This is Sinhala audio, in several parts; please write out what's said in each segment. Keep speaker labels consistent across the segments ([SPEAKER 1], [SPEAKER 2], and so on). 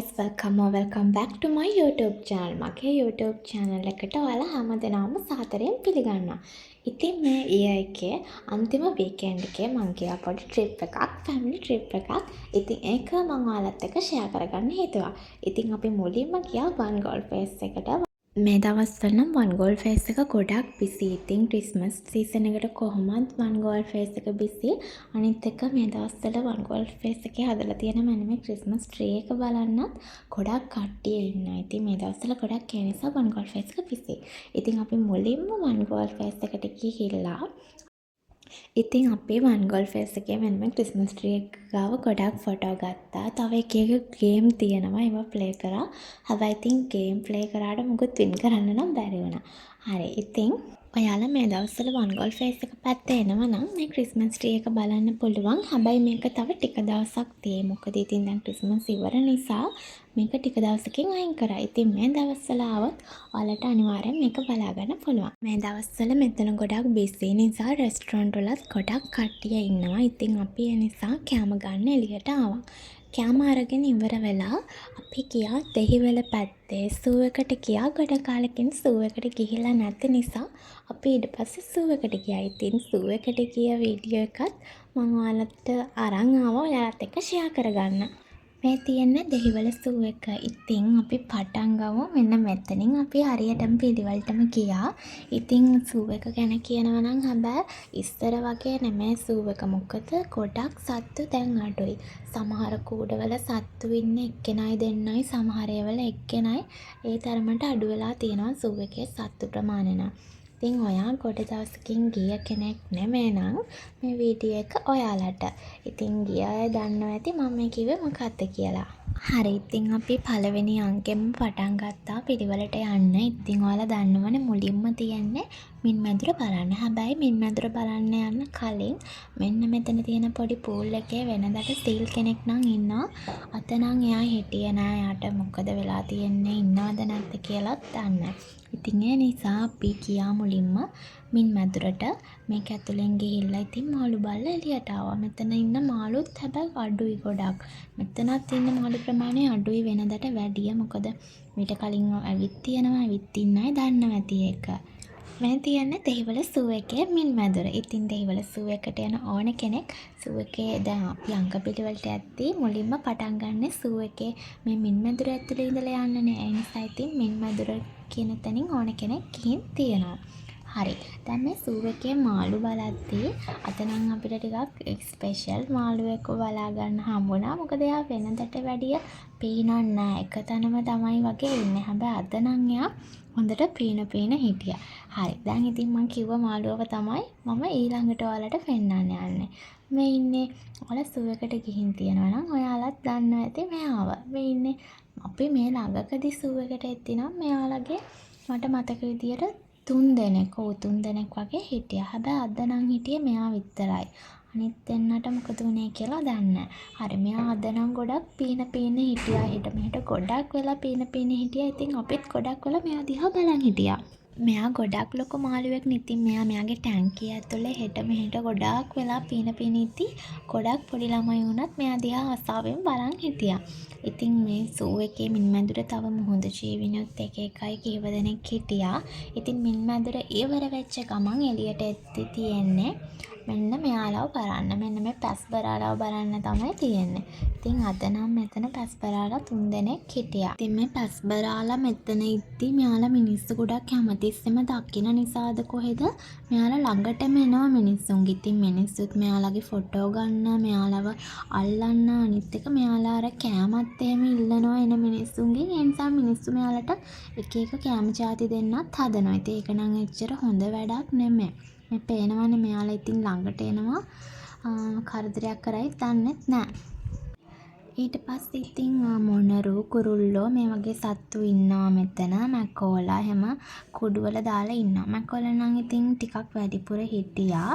[SPEAKER 1] Guys, welcome or welcome back to my YouTube channel. මගේ YouTube channel එකට ඔයාලා හැමදෙනාම සාදරයෙන් පිළිගන්නවා. ඉතින් මේ ඉයර් එකේ අන්තිම වීකෙන්ඩ් එකේ මං ගියා පොඩි ට්‍රිප් එකක්, ෆැමිලි ට්‍රිප් එකක්. ඉතින් ඒක මං ඔයාලත් එක්ක ෂෙයා කරගන්න හිතුවා. ඉතින් අපි මුලින්ම ගියා වන් ගෝල් ෆේස් එකට. මේ දවස්වල නම් වන් ගෝල් ෆේස් එක ගොඩක් බිසි. ඉතින් ක්‍රිස්මස් සීසන් එකට කොහොමත් වන් ගෝල් ෆේස් එක බිසි. අනිත් එක මේ දවස්වල වන් ගෝල් ෆේස් එකේ හදලා තියෙන මෙන්න මේ ක්‍රිස්මස් ට්‍රී එක බලන්නත් ගොඩක් කට්ටිය ඉන්නවා. ඉතින් මේ දවස්වල ගොඩක් ඒ නිසා වන් ගෝල් ෆේස් එක බිසි. ඉතින් අපි මුලින්ම වන් ගෝල් ෆේස් එකට ගිහිල්ලා, ඉතින් අපි වන් ගෝල් ෆේස් එකේ මෙන්න මේ ක්‍රිස්මස් ට්‍රී එක ගාව ගොඩක් ෆොටෝ ගත්තා. තව එක එක ගේම් තියෙනවා. ඒවා ප්ලේ කරා. හැබැයි ඉතින් ගේම් ප්ලේ කරාට මොකුත් වින් කරන්න නම් බැරි වුණා. හරි, ඉතින් ඔයාලා මේ දවස්වල වන් ගෝල් ෆේස් එක පැත්තේ එනවා නම් මේ ක්‍රිස්මස් ට්‍රී එක බලන්න පුළුවන්. හැබැයි මේක තව ටික දවසක් තියෙයි. මොකද ඉතින් දැන් ක්‍රිස්මස් ඉවර නිසා මේක ටික දවසකින් අයින් කරා. ඉතින් මේ දවස්වල ආවොත් ඔයාලට අනිවාර්යෙන් මේක බලා ගන්න පුළුවන්. මේ දවස්වල මෙතන ගොඩක් බිසි නිසා රෙස්ටොරන්ට් වලත් ගොඩක් කට්ටිය ඉන්නවා. ඉතින් අපි ඒ නිසා කෑම ගන්න එළියට ආවා. කෑම අරගෙන ඉවර වෙලා අපි ගියා දෙහිවල පැත්තේ සූ එකට ගියා. ගොඩ කාලෙකින් සූ එකට ගිහිල්ලා නැති නිසා අපි ඊට පස්සේ සූ එකට ගියා. ඉතින් සූ එකට ගිය වීඩියෝ එකත් මං ඔයාලට අරන් ආවා ඔයාලත් එක්ක ෂෙයා කරගන්න. මේ තියෙන්නේ දෙහිවල සූ එක. ඉතින් අපි පටන් ගමු මෙන්න මෙතනින්. අපි හරියටම පිළිවෙලටම ගියා. ඉතින් සූ එක ගැන කියනවා නම් හැබැයි ඉස්සර වගේ නෙමෙයි සූ එක. මොකද ගොඩක් සත්තු දැන් අඩුයි. සමහර කූඩවල සත්තු ඉන්නේ එක්කෙනයි දෙන්නයි, සමහර ඒවල එක්කෙනයි. ඒ තරමට අඩු වෙලා තියෙනවා සූ එකේ සත්තු ප්‍රමාණය නම්. ඉතින් ඔයා ගොඩ දවසකින් ගිය කෙනෙක් නෙමේ නම් මේ වීඩියෝ එක ඔයාලට. ඉතින් ගිය අය දන්නවා ඇති මම මේ කිව්වේ මොකක්ද කියලා. හරි, ඉතින් අපි පළවෙනි අංකෙන්ම පටන් ගත්තා පිළිවෙලට යන්න. ඉතින් ඔයාලා දන්නවනේ මුලින්ම තියෙන්නේ මින් මැදුර බලන්න. හැබැයි මින් මැදුර බලන්න යන්න කලින් මෙන්න මෙතන තියෙන පොඩි පූල් එකේ වෙනදට සීල් කෙනෙක් නම් ඉන්නවා. අද නම් එයා හිටියේ නෑ. එයාට මොකද වෙලා තියෙන්නේ, ඉන්නවද නැද්ද කියලත් දන්නේ නෑ. ඉතින් ඒ නිසා අපි ගියා මුලින්ම මින් මැදුරට. මේක ඇතුලෙන් ගිහිල්ලා ඉතින් මාළු බලලා එළියට ආවා. මෙතන ඉන්න මාළුත් හැබැයි අඩුයි ගොඩක්. මෙතනත් ඉන්න මාළු ප්‍රමාණය අඩුයි වෙනදට වැඩිය. මොකද මීට කලින් ඇවිත් තියෙනවා. ඇවිත් ඉන්න අය දන්නවා ඇති ඒක. මේ තියෙන්නේ දෙහිවල සූ එකේ මින් මැදුර. ඉතින් දෙහිවල සූ එකට යන ඕන කෙනෙක් සූ එකේ, දැන් අපි අංක පිළිවෙලට යද්දී මුලින්ම පටන් ගන්නෙ සූ එකේ මේ මින් මැදුර ඇතුලේ ඉඳලා යන්නනේ. ඒ නිසා ඉතින් මින් මැදුර කියන තැනින් ඕන කෙනෙක් ගිහින් තියෙනවා. හරි. දැන් මේ සූ එකේ මාළු බලද්දී අද නම් අපිට ටිකක් ස්පෙෂල් මාළුවෙක්ව බලා ගන්න හම්බුණා. මොකද එයා වෙනදට වැඩිය පීනන්නේ නෑ. එක තැනම තමයි වගේ ඉන්නේ. හැබැයි අද නම් එයා හොඳට පීන පීන හිටියා. හරි. දැන් ඉතින් මං කිව්ව මාළුවව තමයි මම ඊළඟට ඔයාලට පෙන්නන්න යන්නේ. මේ ඉන්නේ. ඔයාලා සූ එකට ගිහින් තියෙනවා නම් ඔයාලත් දන්නවා ඇති මෙයාව. මේ ඉන්නේ. අපි මේ ළඟකදී සූ එකට එද්දි නම් මෙයාලගේ මට මතක විදියට තුන් දෙනෙක්, ඔව්, තුන් දෙනෙක් වගේ හිටියා. හැබැයි අද නම් හිටියේ මෙයා විතරයි. අනිත් දෙන්නට මොකද වුනේ කියලා දන්නේ නෑ. හරි, මෙයා අද නම් ගොඩක් පීන පීන හිටියා. එහෙට මෙහෙට ගොඩක් වෙලා පීන පීන හිටියා. ඉතින් අපිත් ගොඩක් වෙලා මෙයා දිහා බලන් හිටියා. මෙයා ගොඩක් ලොකු මාළුවෙක්නේ. ඉතින් මෙයා මෙයාගේ ටැංකිය ඇතුලේ එහෙට මෙහෙට ගොඩාක් වෙලා පීන පීන ඉද්දි ගොඩක් පොඩි ළමයි වුණත් මෙයා දිහා ආසාවෙන් බලන් හිටියා. ඉතින් මේ සූ එකේ මින් මැදුර තව මුහුදු ජීවිනුත් එක එක අය කිහිප දෙනෙක් හිටියා. ඉතින් මින් මැදුර ඉවර වෙච්ච ගමන් එළියට එද්දි තියෙන්නේ මෙන්න මෙයාලව බලන්න. මෙන්න මේ පැස්බරාලව බලන්න තමයි තියෙන්නේ. ඉතින් අද නම් මෙතන පැස්බරාලා තුන් දෙනෙක් හිටියා. ඉතින් මේ පැස්බරාලා මෙතන ඉද්දි මෙයාලා මිනිස්සු ගොඩක් හැමතිස්සෙම දකින නිසාද කොහෙද, මෙයාලා ළඟටම එනවා මිනිස්සුන්ගේ. ඉතින් මිනිස්සුත් මෙයාලගේ ෆොටෝ ගන්න, මෙයාලව අල්ලන්න, අනිත් එක මෙයාලා අර කෑමත් එහෙම ඉල්ලනවා එන මිනිස්සුන්ගෙන්. ඒ නිසා මිනිස්සු මෙයාලට එක එක කෑම ජාති දෙන්නත් හදනවා. ඉතින් ඒක නම් එච්චර හොඳ වැඩක් නෙමෙයි. මේ පේනවනේ මෙයාලා ඉතින් ළඟට එනවා, කරදරයක් කරයිද දන්නෙත් නෑ. ඊට පස්සේ ඉතින් මොනරු, කුරුල්ලෝ මේ වගේ සත්තු ඉන්නවා මෙතන. මැකෝලා එහෙම කුඩුවල දාලා ඉන්නවා. මැකෝලා නම් ඉතින් ටිකක් වැඩිපුර හිටියා.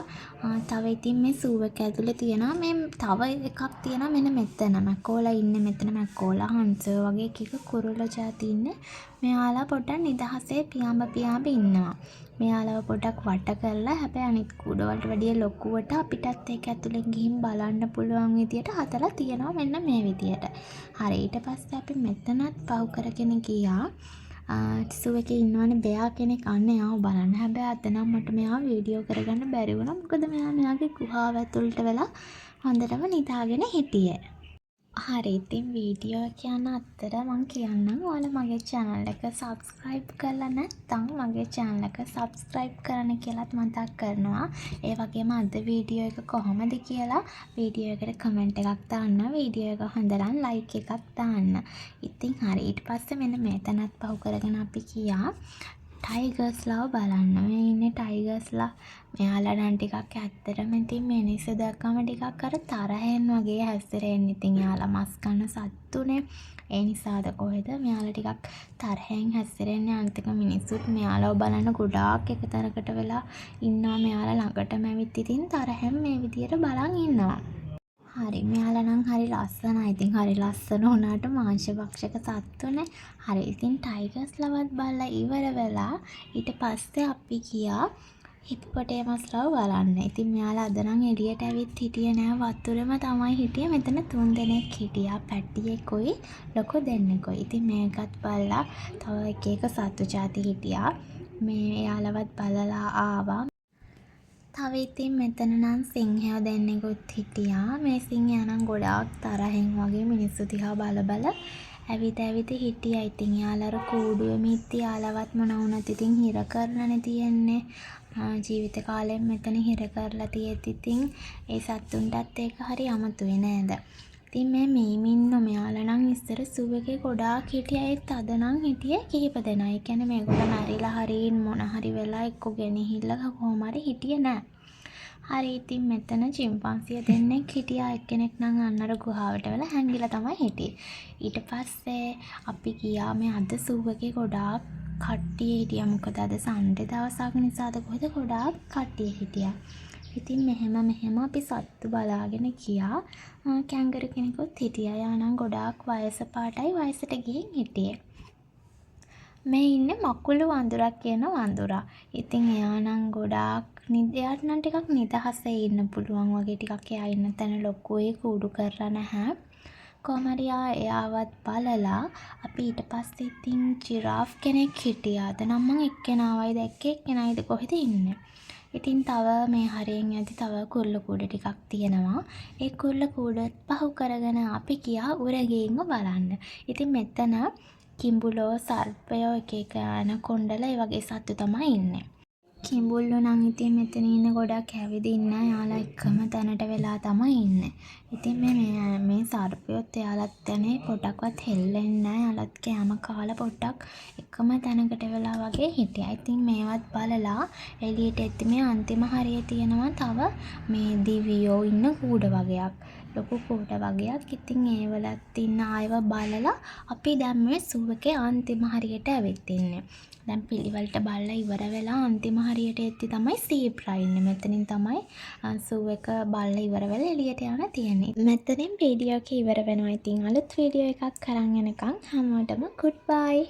[SPEAKER 1] තව ඉතින් මේ සූ එක ඇතුලේ තියෙනවා මේ තව එකක් තියෙනවා මෙන්න මෙතන. මැකෝලා ඉන්නේ මෙතන. මැකෝලා, හංසයෝ වගේ එක එක කුරුල්ලෝ ජාති ඉන්නේ මෙයාලා පොඩ්ඩක් නිදහසේ පියාඹ පියාඹ ඉන්නවා. මෙයාලව පොඩ්ඩක් වට කරලා, හැබැයි අනිත් කූඩ වලට වැඩිය ලොකුවට අපිටත් ඒක ඇතුලෙන් ගිහින් බලන්න පුළුවන් විදියට හදලා තියෙනවා මෙන්න මේ විදියට. හරි, ඊට පස්සේ අපි මෙතනත් පහු කරගෙන ගියා. සූ එකේ ඉන්නවනේ බෙයා කෙනෙක්, අන්න එයාව බලන්න. හැබැයි අද නම් මට මෙයාව වීඩියෝ කරගන්න බැරි වුණා. මොකද මෙයා මෙයාගේ ගුහාව ඇතුළට වෙලා හොඳටම නිදාගෙන හිටියේ. හරි, ඉතින් වීඩියෝ එක යන අතර මං කියන්නම්, ඔයාලා මගේ චැනල් එක සබ්ස්ක්‍රයිබ් කරලා නැත්නම් මගේ චැනල් එක සබ්ස්ක්‍රයිබ් කරන්න කියලත් මතක් කරනවා. ඒ වගේම අද වීඩියෝ එක කොහොමද කියලා වීඩියෝ එකට කමෙන්ට් එකක් දාන්න. වීඩියෝ එක හොඳ නම් ලයික් එකක් දාන්න. ඉතින් හරි, ඊට පස්සේ මෙන්න මේ තැනත් පහු කරගෙන අපි ගියා ටයිගර්ස්ලාව බලන්න. මේ ඉන්නේ ටයිගර්ස්ලා. මෙයාලා නම් ටිකක් ඇත්තටම ඉතින් මිනිස්සු දැක්කම ටිකක් අර තරහෙන් වගේ හැසිරෙන්නේ. ඉතින් එයාලා මස් කන සත්තුනේ. ඒ නිසාද කොහෙද මෙයාලා ටිකක් තරහෙන් හැසිරෙන්නේ. අනිත් එක මිනිස්සුත් මෙයාලව බලන්න ගොඩාක් එක තැනකට වෙලා ඉන්නවා. මෙයාලා ළඟටම ඇවිත් ඉතින් තරහෙන් මේ විදියට බලන් ඉන්නවා. හරි, මෙයාලා නම් හරි ලස්සනයි. ඉතින් හරි ලස්සන වුණාට මාංශ භක්ෂක සත්තුනේ. හරි, ඉතින් ටයිගර්ස්ලවත් බලලා ඉවර වෙලා ඊට පස්සේ අපි ගියා හිපොපොටේමස්ලව බලන්න. ඉතින් මෙයාලා අද නම් එළියට ඇවිත් හිටියේ නෑ. වතුරෙම තමයි හිටියේ. මෙතන තුන්දෙනෙක් හිටියා. පැටියෙකුයි ලොකු දෙන්නෙකුයි. ඉතින් මේකත් බලලා තව එක එක සත්තු ජාති හිටියා. මේ එයාලවත් බලලා ආවා. තව ඉතින් මෙතන නම් සිංහයෝ දෙන්නෙකුත් හිටියා. මේ සිංහයා නම් ගොඩාක් තරහෙන් වගේ මිනිස්සු දිහා බල බල ඇවිද ඇවිද හිටියා. ඉතින් එයාලා අර කූඩුවෙම ඉද්දි එයාලවත් මොනවා වුණත් ඉතින් හිර කරලානේ තියෙන්නේ. ජීවිත කාලෙම මෙතන හිර කරලා තියෙද්දි ඉතින් ඒ සත්තුන්ටත් ඒක හරි අමුතුයි නේද? ඉතින් මේ මීමින්නෝ මෙයාලා නම් ඉස්සර සූ එකේ ගොඩාක් හිටියා. ඒත් අද නම් හිටියේ කිහිප දෙනයි. ඒ කියන්නේ මේගොල්ලෝ මැරිලා හරි මොන හරි වෙලා එක්කෝ ගෙනහිල්ලා කොහොම හරි හිටියේ නෑ. හරි, ඉතින් මෙතන චිම්පන්සියෝ දෙන්නෙක් හිටියා. එක්කෙනෙක් නම් අන්න අර ගුහාවට වෙලා හැංගිලා තමයි හිටියේ. ඊට පස්සේ අපි ගියා, මේ අද සූ එකේ ගොඩාක් කට්ටිය හිටියා. මොකද අද සන්ඩේ දවසක් නිසාද කොහෙද ගොඩාක් කට්ටිය හිටියා. ඉතින් මෙහෙම මෙහෙම අපි සත්තු බලාගෙන ගියා. කැංගරු කෙනෙකුත් හිටියා. එයා නම් ගොඩාක් වයස පාටයි, වයසට ගිහින් හිටියේ. මේ ඉන්නේ මකුළු වඳුරා කියන වඳුරා. ඉතින් එයා නම් ගොඩාක් එයාට නම් ටිකක් නිදහසේ ඉන්න පුළුවන් වගේ. ටිකක් එයා ඉන්න තැන ලොකුයි, කූඩු කරලා නැහැ. කොහොම හරි එයාවත් බලලා අපි ඊට පස්සේ ඉතින් ජිරාෆ් කෙනෙක් හිටියා. අද නම් මං එක්කෙනාවයි දැක්කේ. එක්කෙනයිද කොහෙද ඉන්නේ. ඉතින් තව මේ හරියෙන් යද්දි තව කුරුළු කූඩ ටිකක් තියෙනවා. ඒ කුරුළු කූඩත් පහු කරගෙන අපි ගියා උරගීන්ව බලන්න. ඉතින් මෙතන කිඹුලෝ, සර්පයෝ, එක එක ඇනකොන්ඩලා ඒ වගේ සත්තු තමයි ඉන්නේ. කිඹුල්ලෝ නම් ඉතින් මෙතන ඉන්න ගොඩක් ඇවිදින්නේ නෑ. එයාලා එකම තැනට වෙලා තමයි ඉන්නේ. ඉතින් මේ මේ සර්පයොත් එයාලත් අනේ පොඩ්ඩක්වත් හෙල්ලෙන්නේ නෑ. එයාලත් කෑම කාලා පොඩ්ඩක් එකම තැනකට වෙලා වගේ හිටියා. ඉතින් මේවත් බලලා එළියට එද්දි මේ අන්තිම හරියේ තියෙනවා තව මේ දිවියෝ ඉන්න කූඩ වගයක්. ලොකු කූඩ වගයක්. ඉතින් ඒ වලත් ඉන්න අයව බලලා අපි දැන් මේ සූ එකේ අන්තිම හරියට ඇවිත් ඉන්නේ. දැන් පිළිවෙලට බලලා ඉවර වෙලා අන්තිම හරියට එද්දි තමයි සීබ්‍රා ඉන්නේ. මෙතනින් තමයි සූ එක බලලා ඉවර වෙලා එළියට යන්න තියෙන්නේ. මෙතනින් වීඩියෝ එක ඉවර වෙනවා. ඉතින් අලුත් වීඩියෝ එකක් අරන් එනකන් හැමෝටම ගුඩ් බයි.